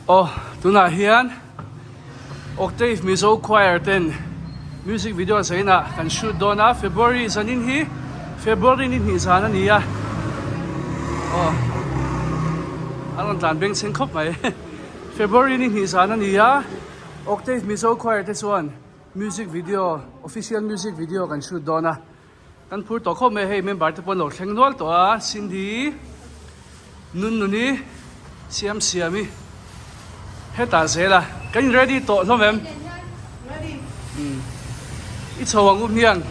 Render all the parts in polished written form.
Aw tunah hian Octave Mizo Choir ten music video zainah kan shoot dawn a February zanin hi February ni hnih zan a ni a aw a rawn tlan beng chheng khawp mai February ni hnih zan a ni a Octave Mizo Choir te chuan music video official music video kan shoot dawn a. Kan phur tawh khawp mai hei member te pawh an lo thleng nual tawh a Cindy Nunnuni Siam Siami hetah zel a kan in ready tawh hlawm em umm i chho ang u hmiang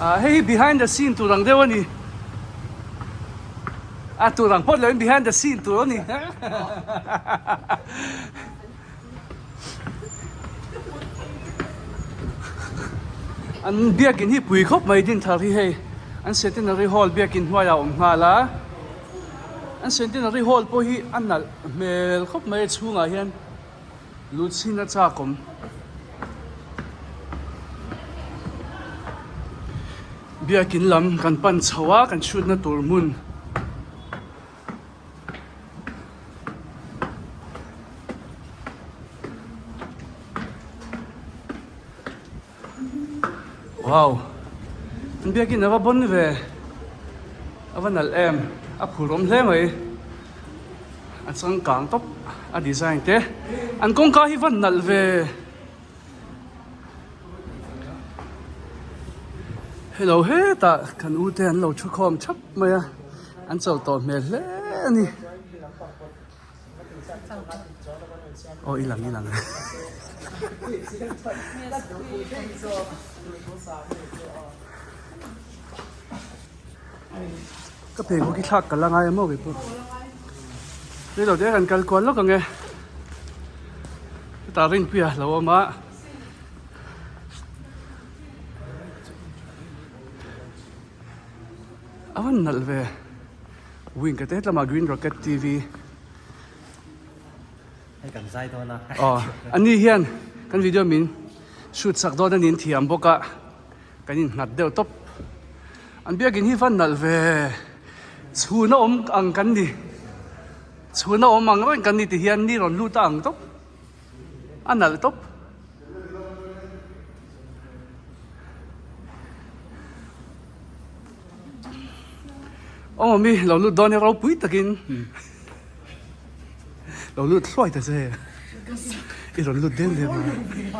ah hei hi behind the scene tur ang deuh a ni a tur ang phawt lo in behind the scene tur a ni. An biakin hi pui khawp mai din thar hi hei an centenary hall biakin hnuaiah a awm nghal a an centenary hall pawh hi a nalh hmel khawp mai a chhungah hian lut chhin a chak awm biakin lam kan pan chho a kan chhutna tur hmun. Wow an biakin a va bawn ve a va nalh em a phur awm hle mai a changkang tawp a design te an kawngka hi va nalh ve. Hello hetah kan u te an lo thu khawm thap mai a an chau tawh hmel hle a ni aw i lang i lang ka pheikhawk hi thlak ka la ngai a maw kei pawh reilo te kan kal kual lawk ang e hetah rinpuia a lo awm a a rawn nalh ve wing ka te hetlamah green rocket t v hei kan zai dawn a aw ani hian kan video min shoot sak dawn a niin thiam bawk a. Kan innghat deuh tawp. An biakin hi va nalh ve. Chhun a awm ang kan ni. Chhun a awm ang reng kan ni ti hian ni rawn lut a ang tawp. A nalh tawp. Awm awm i lo lut dawn hi ropui takin. Lo lut hluai ta che. I rawn lut deng deng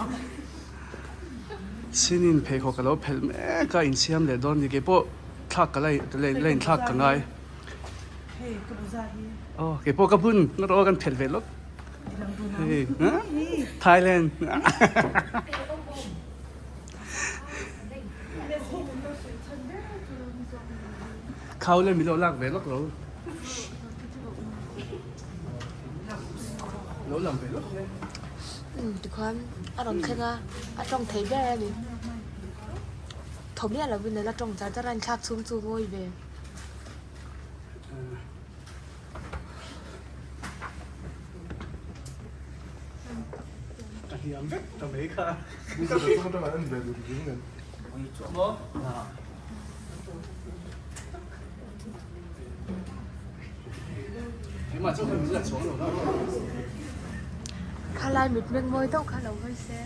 a. Sinin pheikhawk ka lo phelh mek a insiam leh dawn ni keipawh thlak ka la la inthlak ka ngai. Aw keipawh ka bun nga rawh kan phelh ve lawk. Hei Thailand. Khau le milo lak ve lawk lo. Lo lang ve lawk le. Umm tikhuan a rawn thleng a, a tawng thei ber a ni. Thaw miah lovin a la tawng char char a, inthlak chhung chu ngawi ve. A hniam vek ta mai kha. Maw? Khalai mitmeng mawi deuh kha lo hawi se.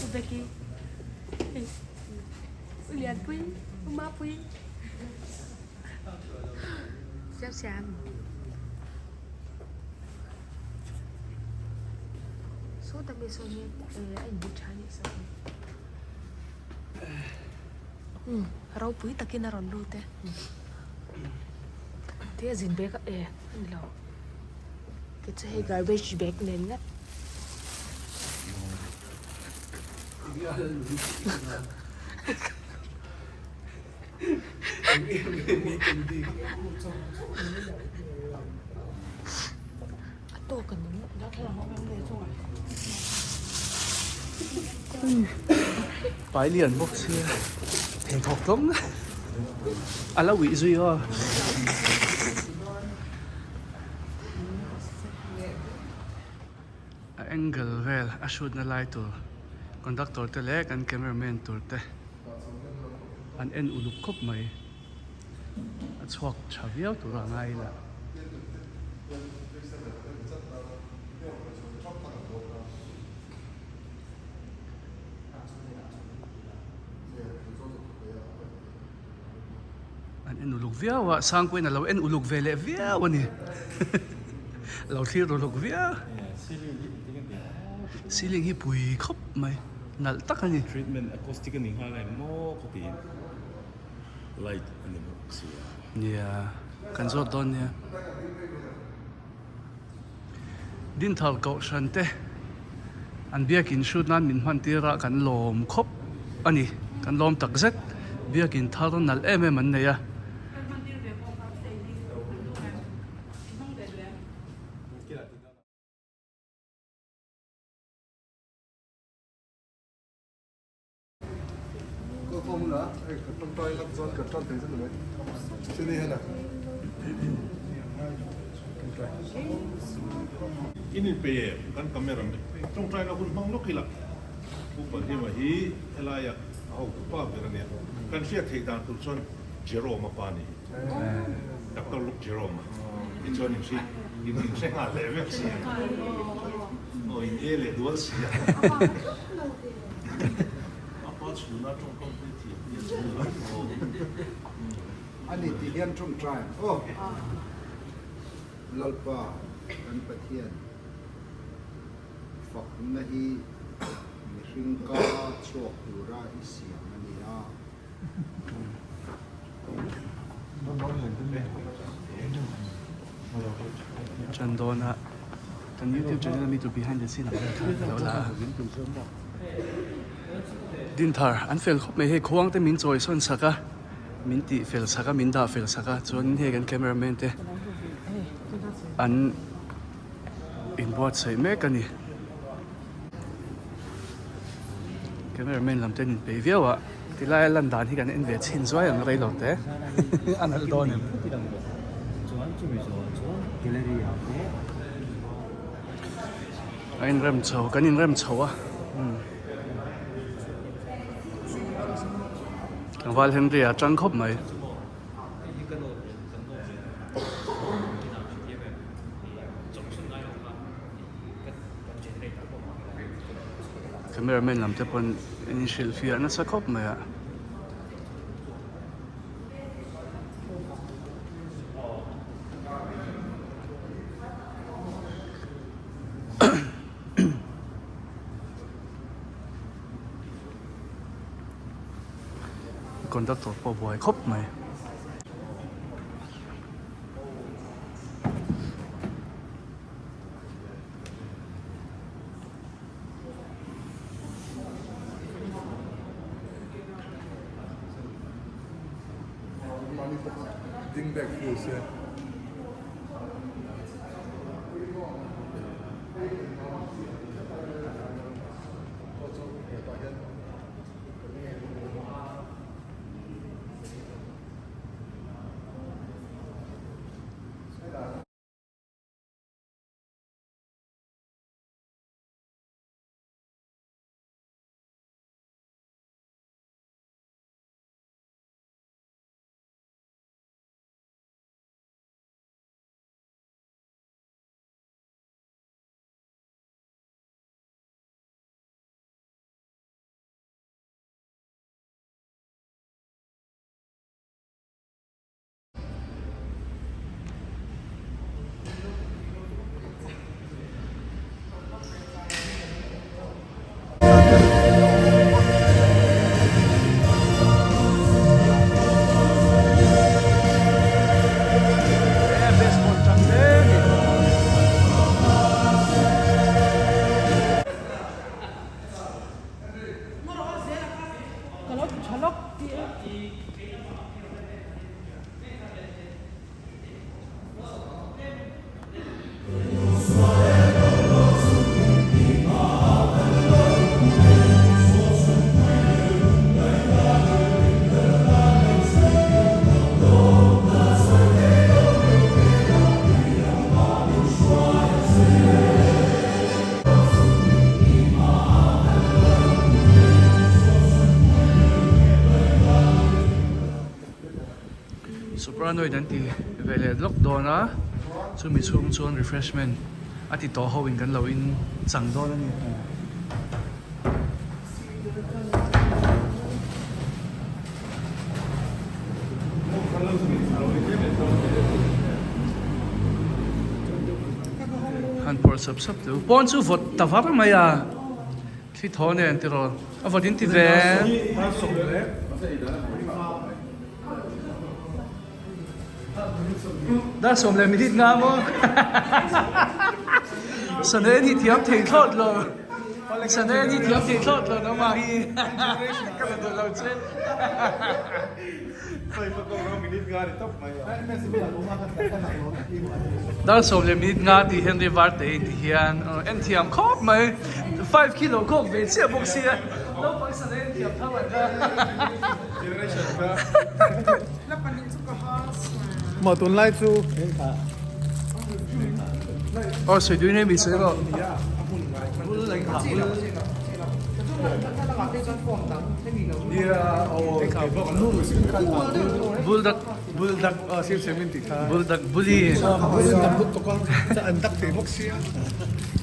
U Becky. U Lianpui, U Mapui. Siam siam. Sawta mi sawn hi a inbut tha anih saw. Umm ropui takin a rawn lut e. Te a zin bag a e a ni lo. Kei chu hei garbage bag nen ngat. A tawk a ni. Pai lian bawk sia pheikhawk tlawm a lo uih zui aw. A angle vel a shoot na lai tur conductor te leh kan cameraman tur te an en uluk khawp mai. A chhuak tha viau tur a ngai ila. An en uluk viau a, Sangpuiin a lo en uluk ve leh viau a ni. A lo thlir uluk viau. Ceiling hi pui khawp mai, nalh tak a ni. Treatment acoustic a ni nghal em maw ka ti. Light a ni bawk sia. Nia, kan zawt dawn nia. Dinthar Kohhran te an biakin shoot nan min hman tir a kan lawm khawp a ni kan lawm tak zet biakin thar nalh em em an nei a. In in pe em kan camera mai tawngtaina hun hmang lawk ila Pu Palhima hi helai ah a hotu pa ber ania kan hriat theih dan tur chuan Jerome a pa ni Doctor Luke Jerome a tichuan in hri in in hre nghal leh vek si a aw in e leh dual si a. Ani ti hian tawngtai ang aw. Lalpa kan Pathian fakna hi mihring ka chhuak tura i siam a ni a. Chan dawna kan youtube channel ami tur behind the scene ang vel kha ka lo la a Dinthar an fel khawp mai hei khuang te min chawi sawn sak a min tih fel sak a min dah fel sak a chuan hei kan camera man te an inbuatsaih mek a ni. Camera man lam te an inpeih viau a tilai a lan dan hi kan en ve chhin zuai ang rei lo te a nalh dawn em. A inrem chho kan inrem chho a tlangval Henry a tang khawp mai. Camera man lam te pawn an in hrilh fiah nasa khawp mai a. Conductor pawh buai khawp mai. Soprano in an ti ve leh lawk dawn a, chumi chhung chuan refreshment a ti tawh ho in kan lo in chang dawn a ni. Han phawrh sap sap teh u. Pawn chu vawt ta var mai a, thli thaw nen tiraw a vawt in ti ve. Dar 10 minute nga maw? Sana ni thiam thei thlawt lo. Sana ni thiam thei thlawt lo nangmah hi. Ka la duh lo che. Dar 10 minute nga tih Henry Varte in ti hian en thiam khawp mai. 5 kilo khawk ve chiah bawk sia. Naupang sana en thiam tho an kha. Maw tunlai chu Aw sawi duin hei mi sawi rawh. Buldak Buldak aw sim sem in tih kha. Buldak buli. Buldak lutuk a an dak thei bawk sia.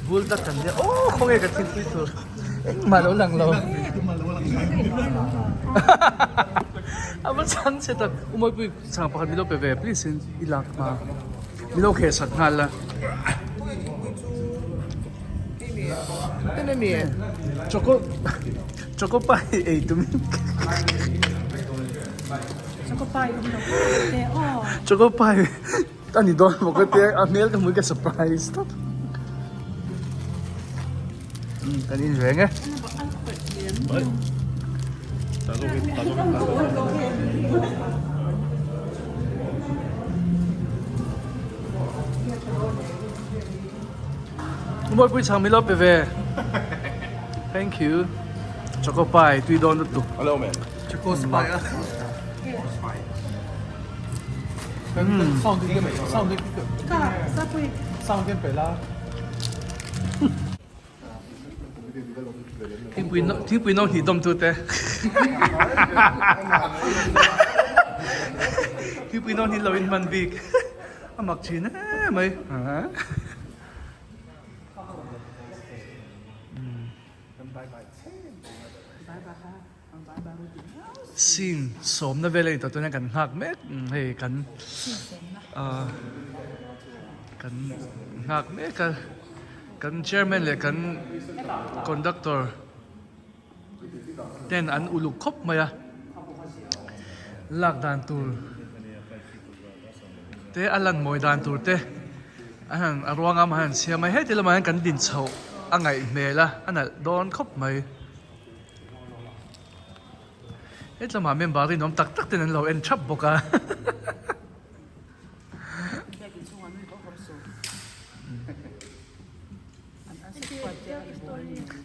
Buldak kan nia aw khawnge ka thilpui tur. Engmah lo lang lo. A va chhang che tak. U Mawipui chhang pakhat min lo pe ve please in i lak hma. Min lo kheh sak nghal la. Choco choco pie ei tum in. Choco pie awm lo te aw. Choco pie a ni dawn maw ka tia a hmel ka hmu hi ka surprise tawp. Kan in reng e. Mawipui chhang min lo pe ve. Thank you. Choco pie tui dawn lutuk. Hello man. Choco spy a. Sound din sound din sound din pe la. Thingpui no thingpui no hnih dawm tu te thingpui no hnih lo in hman bik a mak thin em mai. Sing sawmna vel a ni tawh tuna kan nghak mek hei kan ahh kan nghak mek a kan chairman leh kan conductor ten an uluk khawp mai a lak dan tur te a lan mawi dan tur te a han a ruangam a han siam a heti lamah hian kan din chhoh a ngaih hmel a a nalh dawn khawp mai. Hetlama member rinawm tak tak ten an lo en thap bawk a.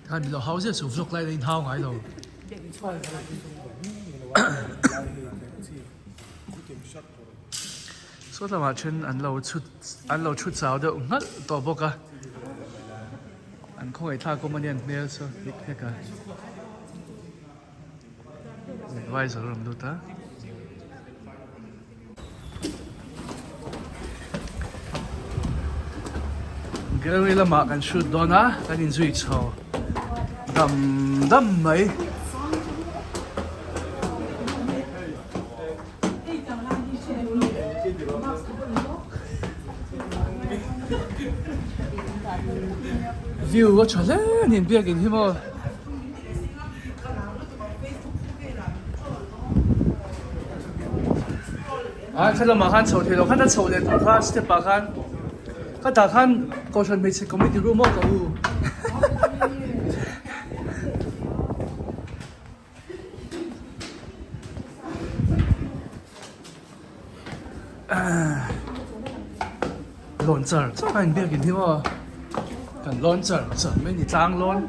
Khan milo hau zia chu vlog lai in hau ngai lo. Saw lamah then an lo chhut an lo chhut chau deuh nghalh tawh bawk a. An khawngaih thlak awm a nia an hmel chu hik hek a. Advisor a rawn lut a. Gallery lamah kan shoot dawn a kan inzui chho dam dam mai. View a tha hle a ni biakin hi maw. A thlalama khan chho theilo khan a chho leh tur kha step ah khan ka tah khan kohhran hmeichhe committee room aw ka u. Lawn char char a inbiak in hi maw kan lawn char char mai a ni tlang lawn.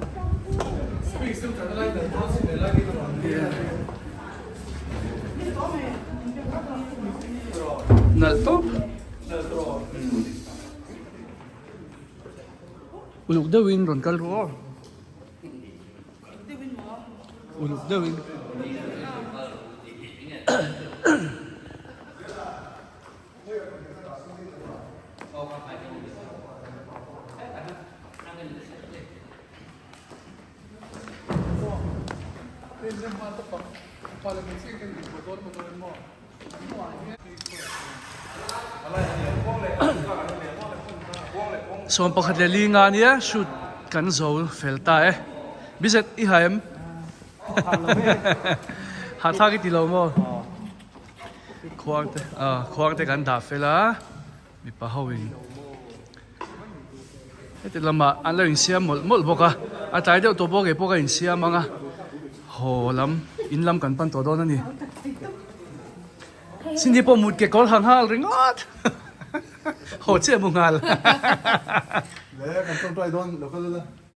Nalh tawp. Uluk deuhin rawn kal rawh aw. Uluk deuhin. Sawm pakhat leh li nga nia shoot kan zo fel ta e. Bizet i ha em? Hahthlak i ti lo maw? Khuang te ah khuang te kan dah fel a mipa ho in heti lamah an lo insiam mawlh mawlh bawk a a tlai deuh tawh bawk e pawh ka insiam ang a haw lam in lam kan pan tawh dawn a ni Cindy pawh mut kekawr ha nghal ringawt haw chiah mu nghal. Le kan tawngtai dawn lo kal ila.